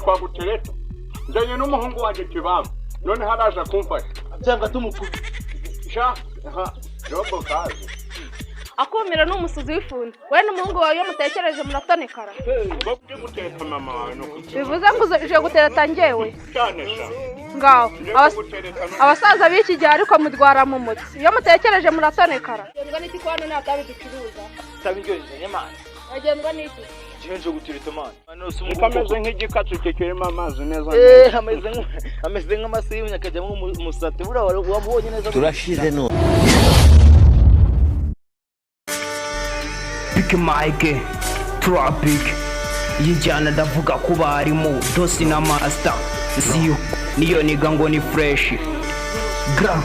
Twagutereta nzanye n'umuhungu wanjye Kibamba, none haraza kumfasha. Byanga tumukubita. Sha ha robo kazi. Akumira ni umusuzi w'ifuni. We n'umuhungu wawe iyo mutekereje muratonekara. Ngo byo guteka mama wawe no kugira. Bivuze ngo uje gutereta njyewe? Cyane sha. Ngaho. Nje kugutereta Abasaza b'iki gihe ariko mudwara mu mutsi, iyo mutekereje muratonekara. Agendwa n'iki ko hano nta tabi ducuruza? Tabi iryoheye man. Agendwa n'iki? Jewe nje gutereta man. Niko ameze nk'igikatsi kikirimo amazi neza. Eh, ameze nk'amase y'ubunya akajyamo umusate. Buriya wamubonye neza. Turashize none. Big Mike Tropic yijyana, ndavuga ku barimu dosi na master siyo niyo niga ngo ni fresh gra.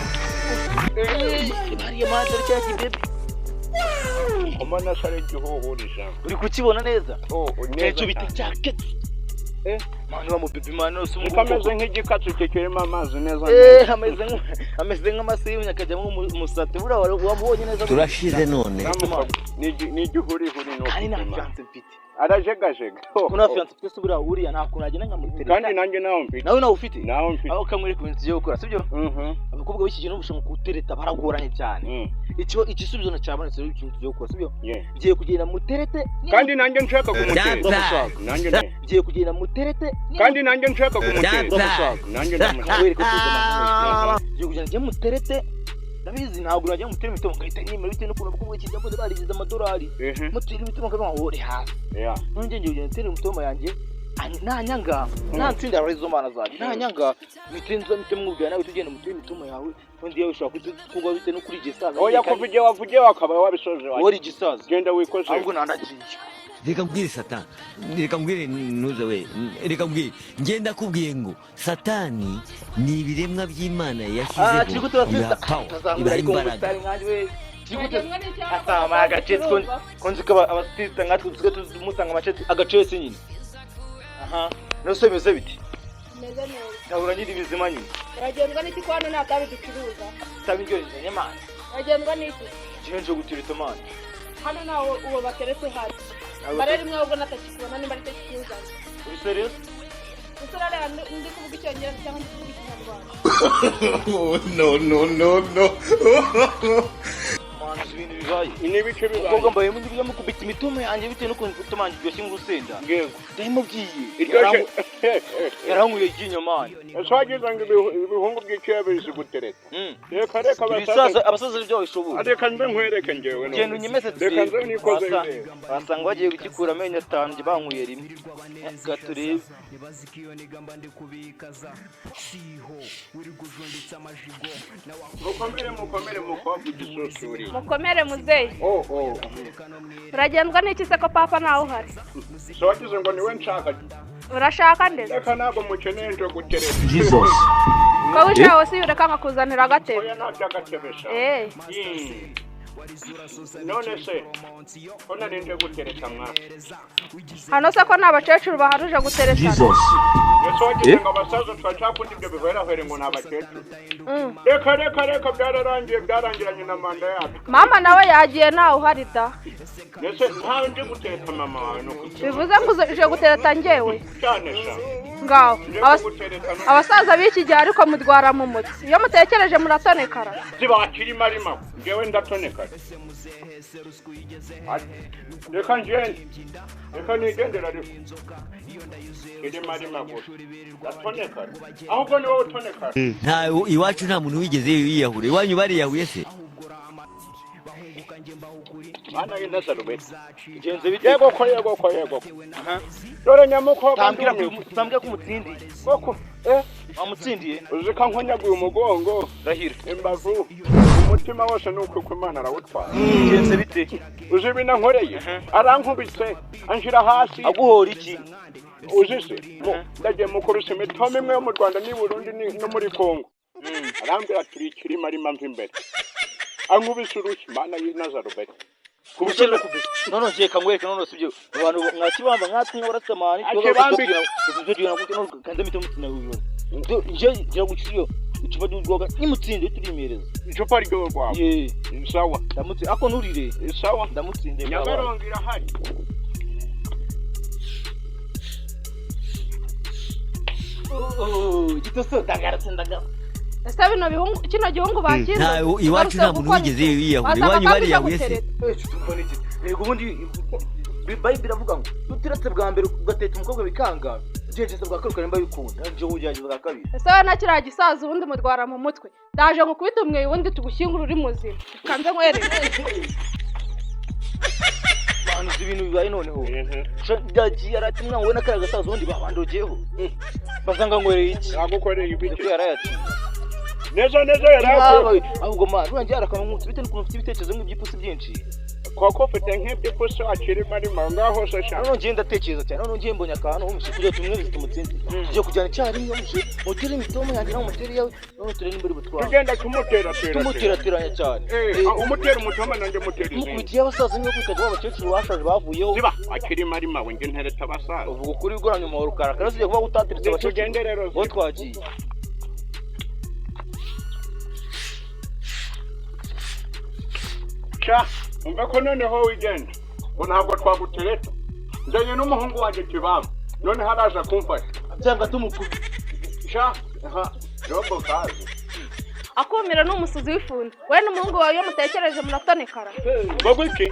Hariya man, dore cya kibebe. Mbona ari igihuhurije. Uri kukibona neza? Oh, Nicyo neza bita cyane. jacket. Eh. Man, wa mubibi man yose. Niko ameze nk'igikatsi kikirimo amazi neza. Eh, ameze nk'amase y'ubunya akajyamo umusate. Buriya wamubonye neza. Turashize none. Ni igihurihuri no Kandi nta kupima. fiance mfite. Arajegajega. Ko nta fiance mfite se, buriya uriya nta kuntu nagenda nkamutereta? Kandi nanjye nawe mfite. Nawe nawe ufite? Nawe mfite. Aho kamwereka ibintu tugiye gukora, sibyo? Mhm. Abakobwa b'iki gihe n'ubushaka gutereta baragoranye cyane. Icyo igisubizo cyabonetse rero, ikintu tugiye gukora, sibyo? Yeah. Ngiye kugenda muterete. Kandi nanjye nshaka kumutera. Uramushaka? Nanjye nawe. Ngiye kugenda muterete. Kandi nanjye nshaka kumutera. Uramushaka? Nanjye ndamushaka. Wereka tuza amahoro. Ngiye kugenda njye muterete. Ndabizi ntabwo najya mutera imitungo ngahita nimera, bitewe n'ukuntu abakobwa b'iki gihe mbona barigize amadolari. Mutera imitungo nkavuga ngo uri hasi. None ngiye kugenda ntera imitungo yanjye, nanyanga nantsinda ari izo mana zanjye, nanyanga mpite nza mpite mwubwira nawe tugenda mutere imitungo yawe, undi yawe ushobora kugwa bitewe no kuri igisaza. Oya, kuva igihe wavugiye wakaba wabisoje. Wowe uri igisaza. Genda wikoze. Ahubwo nandagiye. Reka mbwire Satani, reka mbwire ntuze we, reka mbwire ngenda kubwiye ngo Satani ni ibiremwa by'Imana Ah, yashyizeho, kiri gutera. ibaha power, Tazamura ibaha ariko imbaraga. umusitari nkanjye we. Kiri gutera. Agendwa n'iki hano ko Asama nta tabi agacetse ko ducuruza? ko nzi ko abasitista nkatwe dusigaye tumusanga amacetse agacetse nyine. Aha nose bimeze biti? Meze neza. Ndahura nyiri bizima nyine. Uragendwa n'iki ko hano nta tabi ducuruza? Tabi iryoheye man. Agendwa n'iki? Jewe nje gutereta man. Hano ntawe uwo bateretse hasi. Bare rimwe ahubwo natakikubona nimba aricyo kikuzanye. Uri serious? Gusa urareba ndi kuvuga Icyongereza cyangwa ndi kuvuga Ikinyarwanda? No. Man, uzi ibintu bibaye? Ni ibice bibaye. Umukobwa mbaye mu mukubita imitoma yanjye bitewe n'ukuntu imitoma yanjye iryoshye nk'urusenda. Yego. Ndabimubwiye. Iryoshye. Yarankuye iryinyo man. Ese wagize ngo ibihungu by'icyuya bizi gutereta? Reka reka. Ibisaza, abasaza nibyo babishoboye. Reka nze nkwereke njyewe none. Genda unyemeze. Reka nze nikoze. Wasanga bagiye kugikura amenyo atanu, njye bankuye rimwe. Reka turebe. Ntibazi ko iyo niga mba ndi kubikaza siho wirirwa ujunditse amajigo nawe. Mukomere, mukomere mukobwa igisusuri. Mukomere muzeyi. Oh. Uragendwa n'iki se ko papa ntawe uhari? Se wagize ngo niwe nshaka? Urashaka ndetse? Reka, ntabwo mukeneye, nje gutereta. Ko wicaye hose ureka nkakuzanira agatebe? Oya, nta by'agatebe sha. Eh. None se ko nari nje gutereta mwa? Hano se ko nta bakecuru baharuje guteretana? Ese wagize ngo abasaza twacakunda ibyo bihwerahwere ngo ni abakecuru? Reka reka reka, byararangiye, byarangiranye na manda yacu. Mama nawe yagiye, ntawe uhari da. Ese ntawe nje gutereta mama wawe no kugira. Bivuze ngo uje gutereta njyewe? Cyane sha. Ngaho. Nje kugutereta none. Abasaza b'iki gihe ariko mudwara mu mutsi, iyo mutekereje muratonekara. Zibakirima rima, njyewe ndatoneka. Reka ngende, reka nigendera, ariko irima rima gusa ndatoneka, ahubwo ni wowe utoneka. Nta iwacu nta muntu wigeze yiyahura, iwanyu bariyahuye se? Mana y'Inazarubeti. Genze bite? Yego ko, yego ko, yego ko. Dore nyamukobwa. Tambwira. Ndumiwe. Tambwira ko umutsindiye. Koko eh. Wamutsindiye? Uzi ko nkonyaguye umugongo? Rahira. Imbavu, umutima wose ni uko Imana arawutwara. Genze bite? Uzi ibintu ankoreye? Arankubise anshyira hasi. Aguhora iki? Uzi se ndagiye mukubise imitoma imwe yo mu Rwanda n'i Burundi no muri Kongo, arambwira turi ikirima rima mva imbere, ankubise urushyi, Mana y'Inazarubeti. Kubukene kubisa. None ngiye kangwereka none sibyo. Abantu mwakibamba nkatwe nk'abarasamani. Akibambi. Kandi mite mutsinda ubibona. Nje ngira gucyo icupa ry'urwoga nimutsinde turimereza. Icupa ry'urwagwa? Ye. Sawa. Ndamutse ako nturire. Sawa. Ndamutsinde. Nyabarongo irahari. Gitoso ndagarutse ndagarutse. Ese bino bihungu kino gihungu bakinze? Nta iwacu nta muntu wigeze yiyahura, iwanyu bariyahuye se? Yego ubundi Bible iravuga ngo uturetse bwa mbere ugateta umukobwa bikanga, ugerageza bwa kabiri ukaremba bikunda, nje ugerageza bwa kabiri. Ese we na kiriya gisaza ubundi mutwara mu mutwe. Ndaje ngukubita umweyo ubundi tugushyingura uri muzima. Kanze nkwereke. Banuze ibintu bibaye noneho. Byagiye arati mwana wowe na kariya gasaza ubundi babandogeyeho. Basanga ngwereye iki? Nagukoreye ibiki? Ko yarayati. Neza neza yarayakuye. Ahubwo man urangiye arakanwa bitewe n'ukuntu ufite ibitekerezo nk'iby'ipusi byinshi. Koko ufite nk'iby'ipusi akirimo arimo ngaho se sha. Noneho ngiye ndatekereza cyane, noneho ngiye mbonye akantu umushe kugira tumwemeze tumutsinze. Tugiye kujyana icyarimwe umushe, mutere imitomo yanjye nawe umutere iyawe, noneho turebe nimba uri butware. Tugenda tumutera tera. Tumuterateranya cyane. Umutera umutoma nanjye mutera izindi. Mukubitiye abasaza niyo kwitaga abakecuru bashaje bavuyeho. Ziba akirimo arimo we njye ntereta abasaza. Uvuga ukuri ugoramye umuhoro ukarakara, ugiye kuba utateretse abakecuru. Tugende rero. Bo twagiye. Sha, umva ko noneho wigenda ngo ntabwo twagutereta. Nzanye n'umuhungu wanjye Kibamba, noneho araza kumfasha. Byanga tumukubita. Sha, aha, robo kazi. Akumira ni umusuzi w'ifundi. We n'umuhungu wawe iyo mutekereje muratonekara. Ngo iki?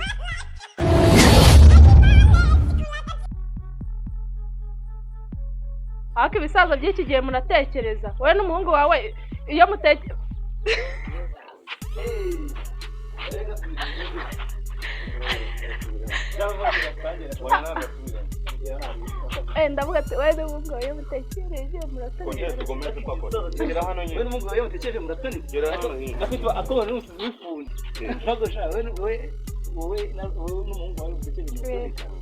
Ariko ibisaza by'iki gihe muratekereza. We n'umuhungu wawe iyo mutekereje. Ndavuga ati we n'umuhungu wawe iyo mutekereje muratonekara. We n'umuhungu wawe iyo mutekereje muratonekara. Akabona n'umusuzi w'ifundi. Ntabwo sha we wowe n'umuhungu wawe mutekereje muratonekara.